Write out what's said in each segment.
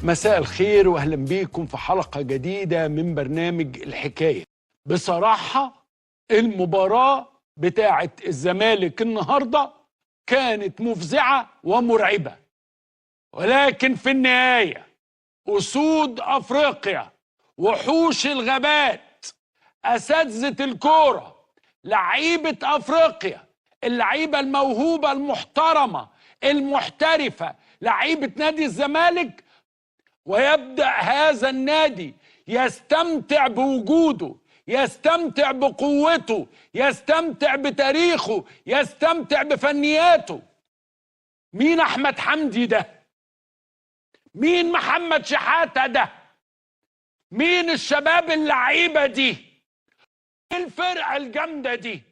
مساء الخير واهلا بيكم في حلقة جديدة من برنامج الحكاية. بصراحة المباراة بتاعة الزمالك النهاردة كانت مفزعة ومرعبة، ولكن في النهاية أسود أفريقيا، وحوش الغابات، أساتذة الكورة، لعيبة أفريقيا، اللعيبة الموهوبة المحترمة المحترفة، لعيبة نادي الزمالك، ويبدأ هذا النادي يستمتع بوجوده، يستمتع بقوته، يستمتع بتاريخه، يستمتع بفنياته. مين أحمد حمدي ده؟ مين محمد شحاتة ده؟ مين الشباب اللعيبة دي؟ الفرقة الجامدة دي؟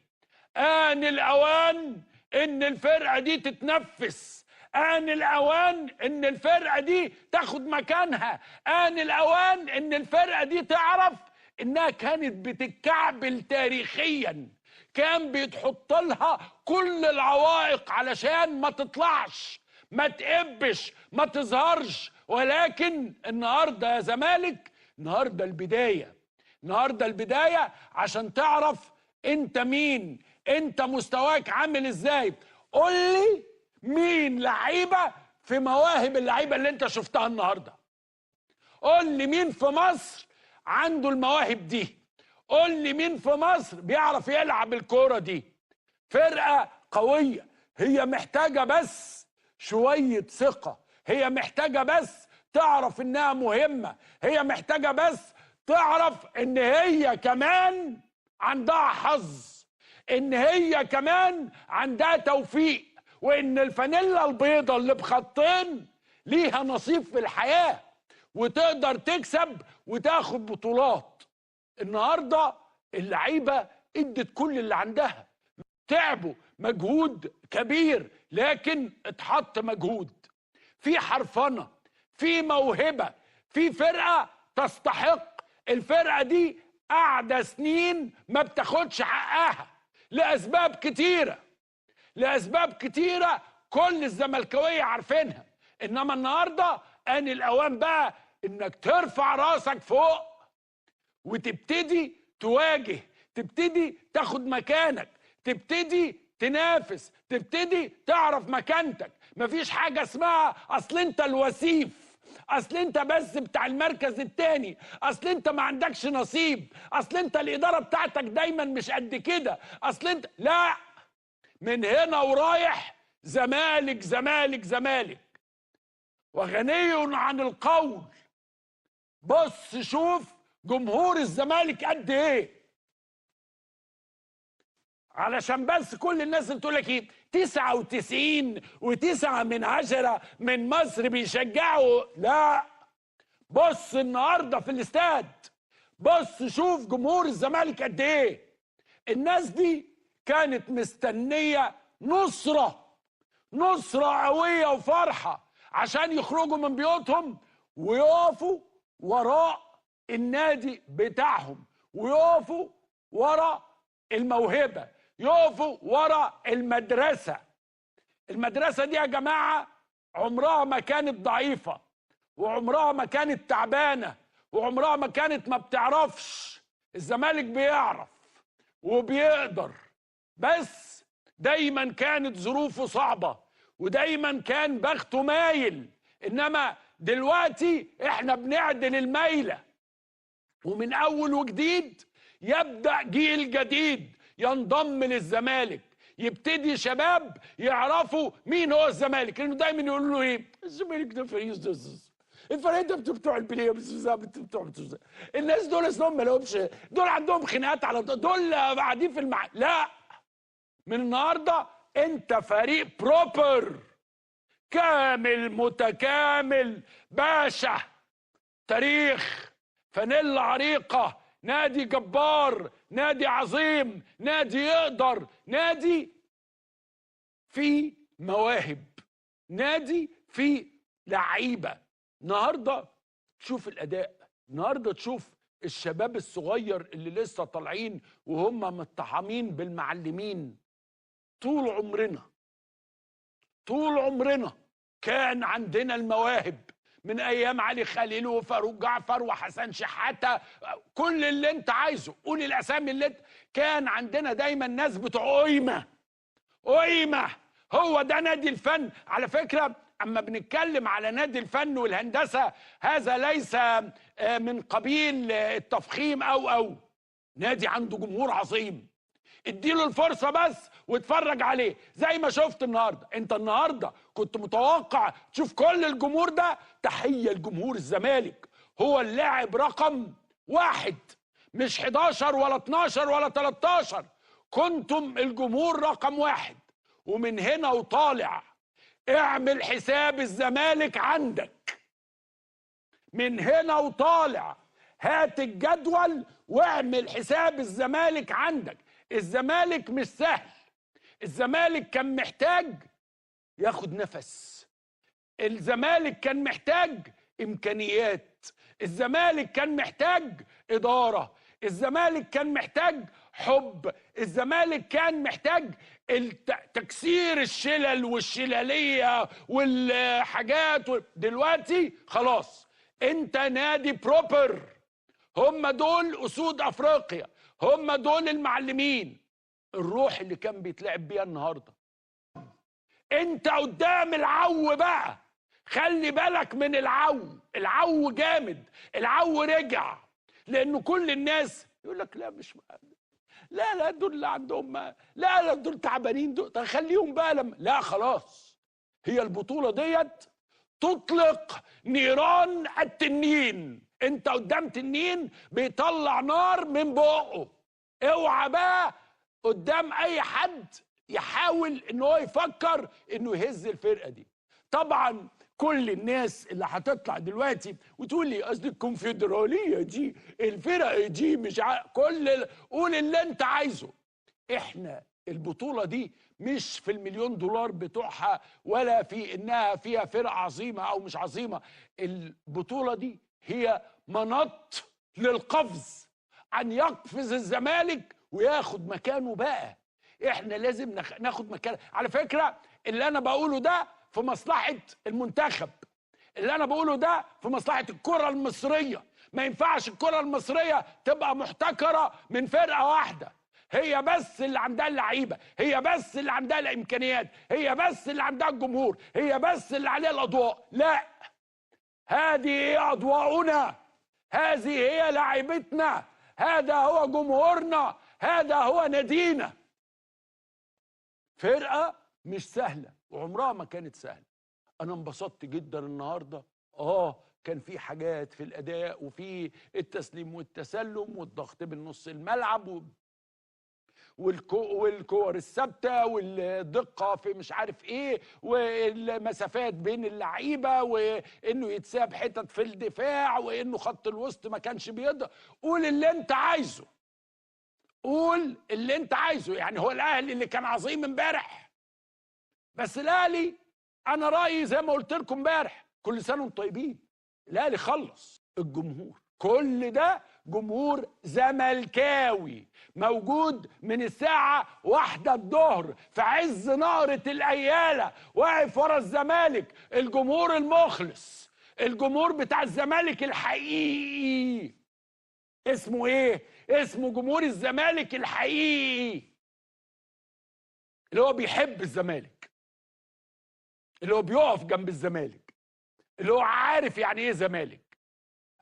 آن الأوان إن الفرقة دي تتنفس، آن الأوان إن الفرقة دي تاخد مكانها، آن الأوان إن الفرقة دي تعرف إنها كانت بتتكعبل تاريخيا، كان بيتحط لها كل العوائق علشان ما تطلعش، ما تقبش، ما تظهرش. ولكن النهارده يا زمالك، النهارده البداية، النهارده البداية عشان تعرف أنت مين، أنت مستواك عامل إزاي. قول لي مين لعيبة في مواهب اللعيبة اللي انت شفتها النهارده؟ قول لي مين في مصر عنده المواهب دي؟ قول لي مين في مصر بيعرف يلعب الكورة دي؟ فرقه قوية، هي محتاجه بس شوية ثقة، هي محتاجه بس تعرف انها مهمة، هي محتاجه بس تعرف ان هي كمان عندها حظ، ان هي كمان عندها توفيق، وإن الفانيلا البيضة اللي بخطين ليها نصيب في الحياة وتقدر تكسب وتاخد بطولات. النهاردة اللعيبة ادت كل اللي عندها، تعبوا مجهود كبير، لكن اتحط مجهود، في حرفنة، في موهبة، في فرقة تستحق. الفرقة دي قاعدة سنين ما بتاخدش حقها لأسباب كتيرة، لأسباب كتيرة كل الزملكاوية عارفينها. إنما النهاردة آن الأوان بقى إنك ترفع راسك فوق وتبتدي تواجه، تبتدي تاخد مكانك، تبتدي تنافس، تبتدي تعرف مكانتك. مفيش حاجة اسمها أصل أنت الوسيف، أصل أنت بس بتاع المركز التاني، أصل أنت ما عندكش نصيب، أصل أنت الإدارة بتاعتك دايما مش قد كده، أصل أنت لا. من هنا ورايح زمالك زمالك زمالك، وغني عن القول. بص شوف جمهور الزمالك قد ايه، علشان بس كل الناس اللي تقول لك ايه 99.9 من مصر بيشجعوا. لا، بص النهارده في الاستاد، بص شوف جمهور الزمالك قد ايه. الناس دي كانت مستنية نصرة، نصرة قوية وفرحة عشان يخرجوا من بيوتهم ويقفوا وراء النادي بتاعهم، ويقفوا وراء الموهبة، يقفوا وراء المدرسة. المدرسة دي يا جماعة عمرها ما كانت ضعيفة، وعمرها ما كانت تعبانة، وعمرها ما كانت ما بتعرفش. الزمالك بيعرف وبيقدر، بس دايما كانت ظروفه صعبة ودايما كان بخته مايل. انما دلوقتي احنا بنعدل الميلة، ومن اول وجديد يبدأ جيل جديد ينضم للزمالك، يبتدي شباب يعرفوا مين هو الزمالك. لانه دايما يقولوا له ايه؟ الزمالك ده فريق، الفريق ده بتوع البلية، بتوع الناس دول اصلهم ما لهمش، دول عندهم خناقات على دول قاعدين في لا، من النهارده انت فريق بروبر، كامل متكامل، باشا، تاريخ، فانيلا عريقة، نادي جبار، نادي عظيم، نادي يقدر، نادي فيه مواهب، نادي فيه لعيبة. النهارده تشوف الاداء، النهارده تشوف الشباب الصغير اللي لسه طالعين وهم متطعمين بالمعلمين. طول عمرنا، طول عمرنا كان عندنا المواهب، من ايام علي خليل وفاروق جعفر وحسن شحاته، كل اللي انت عايزه، قول الاسامي اللي انت. كان عندنا دايما ناس بتوع قيمة قيمة. هو ده نادي الفن. على فكرة اما بنتكلم على نادي الفن والهندسة، هذا ليس من قبيل التفخيم او نادي عنده جمهور عظيم، اديله الفرصة بس واتفرج عليه زي ما شفت النهارده. انت النهارده كنت متوقع تشوف كل الجمهور ده؟ تحية لجمهور الزمالك، هو اللاعب رقم 1، مش 11 ولا 12 ولا 13، كنتم الجمهور رقم 1. ومن هنا وطالع اعمل حساب الزمالك عندك، من هنا وطالع هات الجدول واعمل حساب الزمالك عندك. الزمالك مش سهل، الزمالك كان محتاج ياخد نفس، الزمالك كان محتاج امكانيات، الزمالك كان محتاج ادارة، الزمالك كان محتاج حب، الزمالك كان محتاج تكسير الشلل والشلاليه والحاجات. دلوقتي خلاص انت نادي بروبر، هم دول اسود افريقيا، هم دول المعلمين. الروح اللي كان بيتلعب بيها النهارده، انت قدام العو بقى، خلي بالك من العو، العو جامد، العو رجع، لانه كل الناس يقول لك لا مش لا لا دول اللي عندهم لا لا دول تعبانين، دول خليهم بقى لما لا خلاص. هي البطولة ديت تطلق نيران التنين، انت قدام تنين بيطلع نار من بقه، اوعى بقى قدام اي حد يحاول ان هو يفكر انه يهز الفرقة دي. طبعا كل الناس اللي هتطلع دلوقتي وتقول لي قصدي الكونفدراليه دي الفرق دي مش كل قول اللي انت عايزه. احنا البطولة دي مش في المليون دولار بتوعها ولا في انها فيها فرق عظيمة او مش عظيمة، البطولة دي هي منط للقفز، ان يقفز الزمالك وياخد مكانه بقى. احنا لازم ناخد مكانه. على فكرة اللي انا بقوله ده في مصلحة المنتخب، اللي انا بقوله ده في مصلحة الكره المصرية. ما ينفعش الكره المصرية تبقى محتكره من فرقه واحدة، هي بس اللي عندها اللعيبة، هي بس اللي عندها الامكانيات، هي بس اللي عندها الجمهور، هي بس اللي عليها الاضواء. لا، هذه هي اضواؤنا، هذه هي لعيبتنا، هذا هو جمهورنا، هذا هو نادينا. فرقه مش سهلة وعمرها ما كانت سهلة. انا انبسطت جدا النهارده. كان في حاجات في الاداء وفي التسليم والتسلم والضغط من نص الملعب والكور الثابتة والدقه في مش عارف ايه والمسافات بين اللعيبة وانه يتساب حتت في الدفاع وانه خط الوسط ما كانش بيضغط. قول اللي انت عايزه، قول اللي انت عايزه. يعني هو الاهلي اللي كان عظيم امبارح، بس الاهلي انا رايي زي ما قلت لكم امبارح، كل سنة وانتم طيبين، الاهلي خلص. الجمهور كل ده جمهور زملكاوي موجود من الساعة 1 الظهر في عز نهرة الأيالة، واقف ورا الزمالك. الجمهور المخلص، الجمهور بتاع الزمالك الحقيقي. اسمه ايه؟ اسمه جمهور الزمالك الحقيقي، اللي هو بيحب الزمالك، اللي هو بيقف جنب الزمالك، اللي هو عارف يعني ايه زمالك.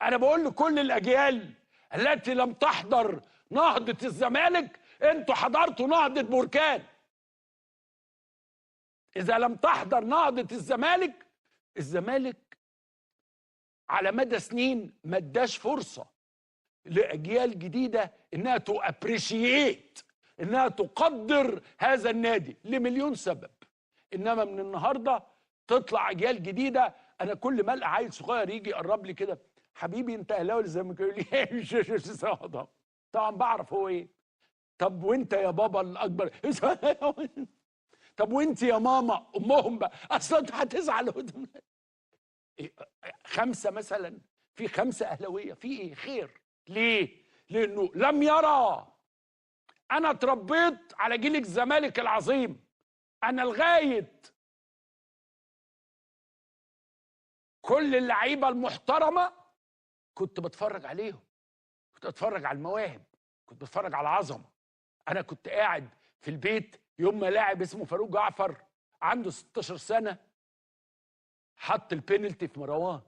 انا بقول لكل الاجيال التي لم تحضر نهضة الزمالك، انتوا حضرتوا نهضة بركان. اذا لم تحضر نهضة الزمالك، الزمالك على مدى سنين ما اداش فرصة لاجيال جديدة انها to appreciate، انها تقدر هذا النادي لمليون سبب. انما من النهارده تطلع اجيال جديدة. انا كل ما القى عيل صغير يجي يقرب لي كده، حبيبي انت اهلاوي ولا زملكاوي؟ يقول لي طبعا بعرف هو ايه. طب وانت يا بابا الاكبر؟ طب وانت يا ماما؟ امهم بقى اصلا انت هتزعل. 5 مثلا، في 5 اهلاويه، في ايه خير؟ ليه؟ لانه لم يرى. انا اتربيت على جيل الزمالك العظيم، انا لغاية كل اللعيبة المحترمة كنت بتفرج عليهم، كنت اتفرج على المواهب، كنت بتفرج على العظمة. انا كنت قاعد في البيت يوم ما لاعب اسمه فاروق جعفر عنده 16 سنة حط البينالتي في مروان.